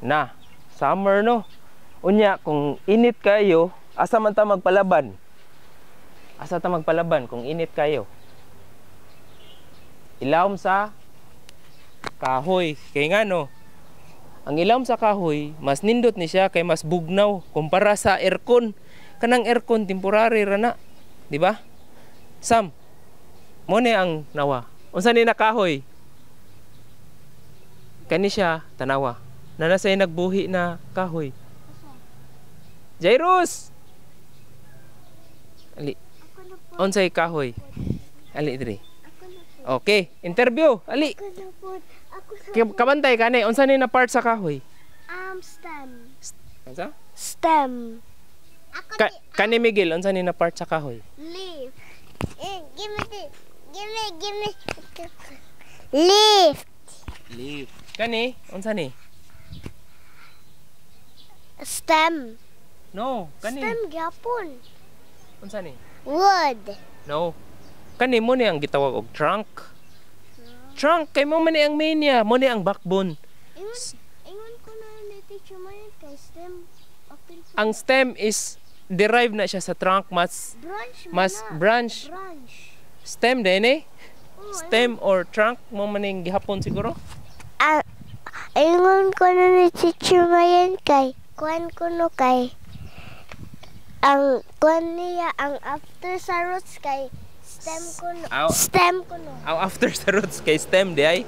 Na, summer, no. Unya kung init kayo, asa man ta magpalaban? Asa ta magpalaban kung init kayo? Ilawom sa kahoy. Kay ngano? Ang ilawom sa kahoy, mas nindot ni siya kay mas bugnaw kumpara sa aircon. Kanang aircon temporary ra na, di ba? Sam, mo ni ang nawa. Unsa ni na kahoy? Kani siya tanawa. Nana say nagbuhi na kahoy. Jairus! Ali. Unsay kahoy? Ali diri. Okay, interview. Ali. Kabantay kani, unsa ni na part sa kahoy? Stem. Unsa? Stem. Ako. Kani Miguel, unsa ni na part sa kahoy? Leaf. Eh, give me this. Give me, give me. Leaf. Leaf. Kani, unsa ni? Stem. No, kani. Stem gyapon. Unsa ni? Wood. No. Kani mo ni ang gitawag og trunk. Trunk kay mo man ni ang main niya, mo ni ang backbone. Ingon ko na ni teacher mo yun kay stem. Apil. Ang stem is derived na siya sa trunk, mas branch man mas na. Branch. Branch. Stem din eh. Oh, Stem or trunk mo man ning gihapon siguro. Ah, ingon ko na ni teacher Mayan kay kuan ko no kay ang kuan niya ang after sa roots kay stem ko no. Aw. Stem ko no. Aw, after sa roots kay stem di ay.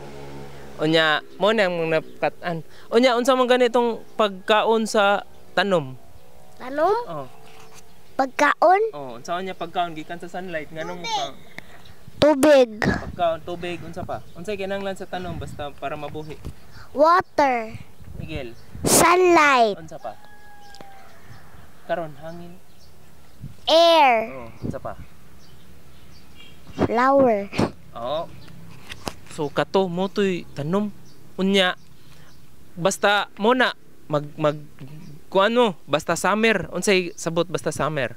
Unya mo na ang mga nakat-an. Unya unsa man ganitong pagkaon sa tanom? Tanom? Oh. Pagkaon? Oh, unsa niya pagkaon gikan sa sunlight, nganong ka Tubig. Pagkaon, tubig, unsa pa? Unsay kinahanglan sa tanom basta para mabuhi? Water. Miguel, Sunlight. Unsa pa? Karon hangin. Air. Oh, unsa pa? Flower. Oo. So kato mo to'y tanom. Unya basta mo na mag mag kuan mo basta summer, unsay sabot basta summer?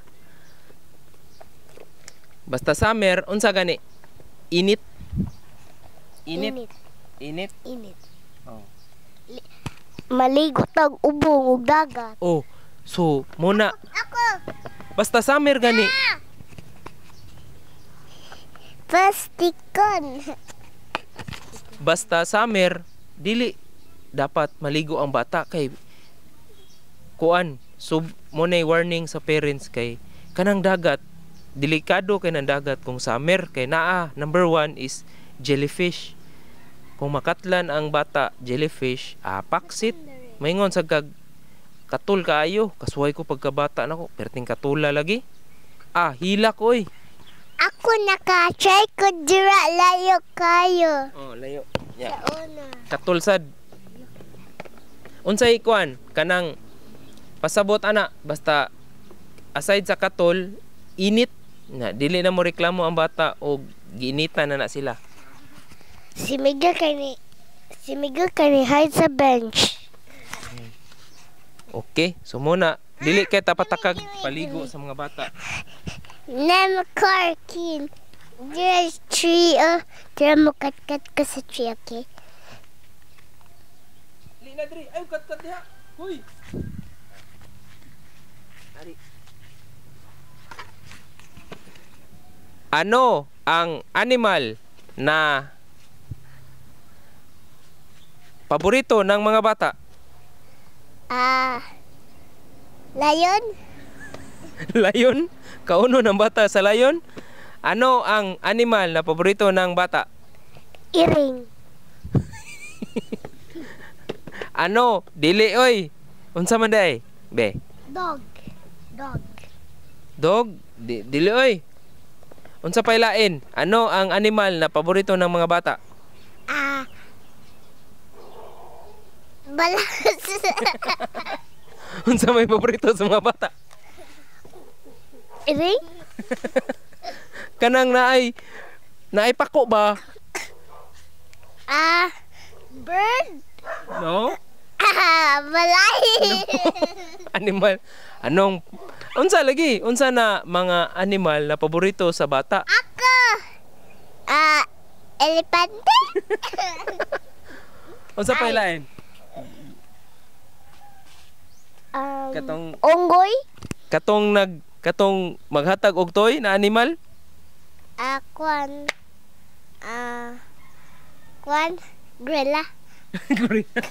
Basta summer, unsa gani? Init. Init. Init. Init. Init. Oh. Maligo tag ubong ug dagat. Oh, so mo na Ako. Basta summer gani. Plastikon. Basta summer, dili dapat maligo ang bata kay kuan, so mo na warning sa parents kay kanang dagat, delikado kay nang dagat kung summer kay naa, number one is jellyfish. Kung makatlan ang bata jellyfish, ah, paksit, maingon sa kag katul kaayo. Kasuway ko pagkabata nako, perting katula lagi, ah, hilak oy. Ako naka-try ko dira, layo kayo. Oh, layo yeah. Sa una. Katul sad. Unsay kuan kanang pasabot ana, basta aside sa katol, init na, dili na mo reklamo ang bata og giinitan na na sila. Si Miguel kay ni hide sa bench. Okay, so muna dili kay tapatakag paligo sa mga bata. Nem Karkin. There's tree. Dira mo kat-kat ka sa tree, okay? Li na diri, ay kat kat diha. Huy. Ari. Ano ang animal na paborito ng mga bata? Ah, lion? Lion? Kauno ng bata sa lion? Ano ang animal na paborito ng bata? Iring. Ano? Dili oy. Unsa man day? Be. Dog. Dog. Dog? Dili oy. Unsa pay lain? Ano ang animal na paborito ng mga bata? Ah, balas. Unsa may paborito sa mga bata? Iring? Kanang naay naay pako ba? Ah, bird? No? Ah, balay. Animal. Anong unsa lagi? Unsa na mga animal na paborito sa bata? Ako. Ah, elepante? Unsa pay lain? Katong Unggoy. Katong maghatag og toy na animal? Kuan. Kuan. Gorilla. Gorilla.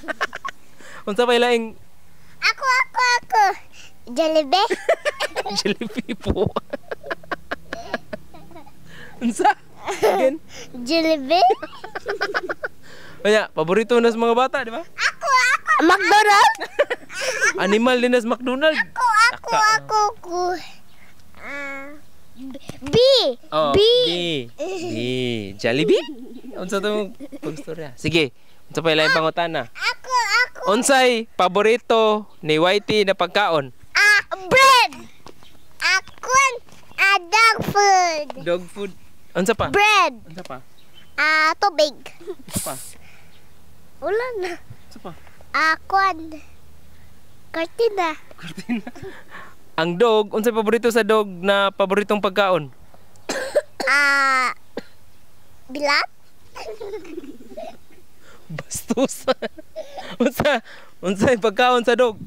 Unsa pa ilaing Ako, ako, ako. Jollibee. Jollibee po? Unsa? Again? Jollibee. Kaya, paborito na sa mga bata, di ba? Ako, ako. McDonald's. Animal din na sa McDonald. Ako, ako, Taka. ako, ako. B. Oh, B. B. B. Jollibee? Unsa to pagstorya? Sige, unsa pa ilaing pangutana? Ako, ako. Unsay paborito ni Whitey na pagkaon? Bread. Ako, dog food. Dog food. Unsa pa? Bread. Unsa pa? Tubig. Unsa pa? Wala na. Unsa pa? Kuan. Cortina. Cortina. Ang dog, unsay paborito sa dog na paboritong pagkaon? Bilat. Bastos. Unsa pagkaon sa dog?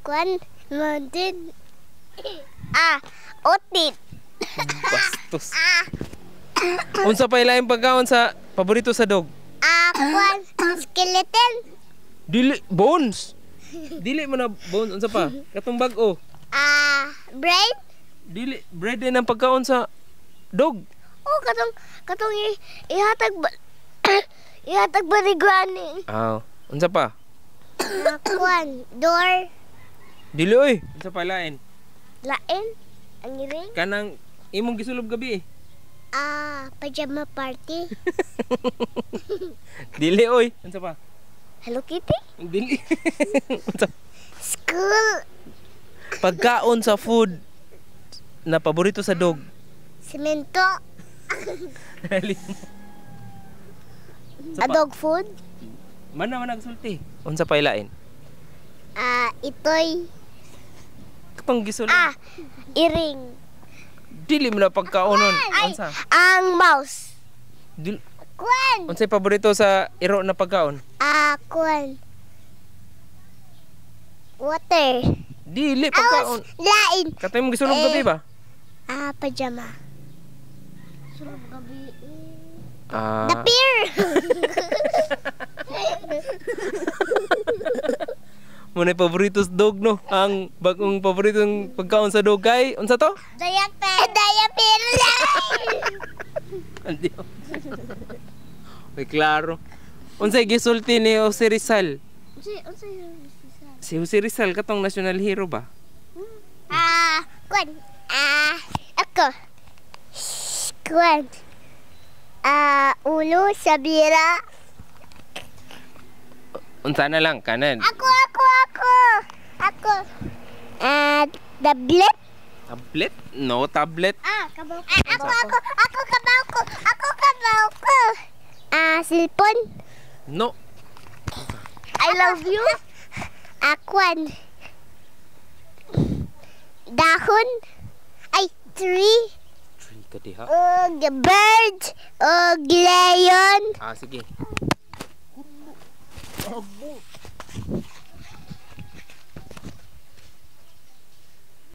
Kuan. Mountain. Otit. Bastos. Unsa pa ilaing pagkaon sa paborito sa dog? Kuan. Skeleton. Dili bones. Dili man na bones, unsa pa? Katong bag-o. Brain. Dili bread din ang pagkaon sa dog. Oh, katong ihatag ba ni Granny? Aw, unsa pa? Kuan, door, Dili oy. Unsa pa lain? Lain, ang ring. Kanang imong gisulob gabi eh. Pajama party. Dili oy. Unsa pa? Hello Kitty. Dili. Unsa? School. Pagkaon sa food na paborito sa dog. Semento. Dali. A dog food. Mana man nagsulti. Unsa pa ilain? Itoy. Katong gisulob. Iring. Dili man na pagkaonon. Ay, Unsa? ang mouse. Dili. Kuan. Unsay paborito sa iro na pagkaon? Kuan. Water. Dili pagkaon. Lain. Katong imong gisulob gabi ba? Pajama. Sulog gabi. Ah. The pier. Muna paborito sa dog no. Ang bagong paboritong pagkaon sa dog kay unsa to? Diaper. Diaper. Andi. May klaro. Unsay gisulti ni Jose Rizal? Unsa Si Jose Rizal katong national hero ba? Kuan. Ako. Kuan. Ulo sa bira. Unsa na lang kanan. Ako, ako, ako. Ako. Tablet. Tablet? No, tablet. Kabaw ko. Ako, ako, ako, kabaw ko. Ako, kabaw ko. Cellphone. No. I love you. Akuan. Dahon. Ay, tree. Tree ka diha. Og bird. Og lion. Sige.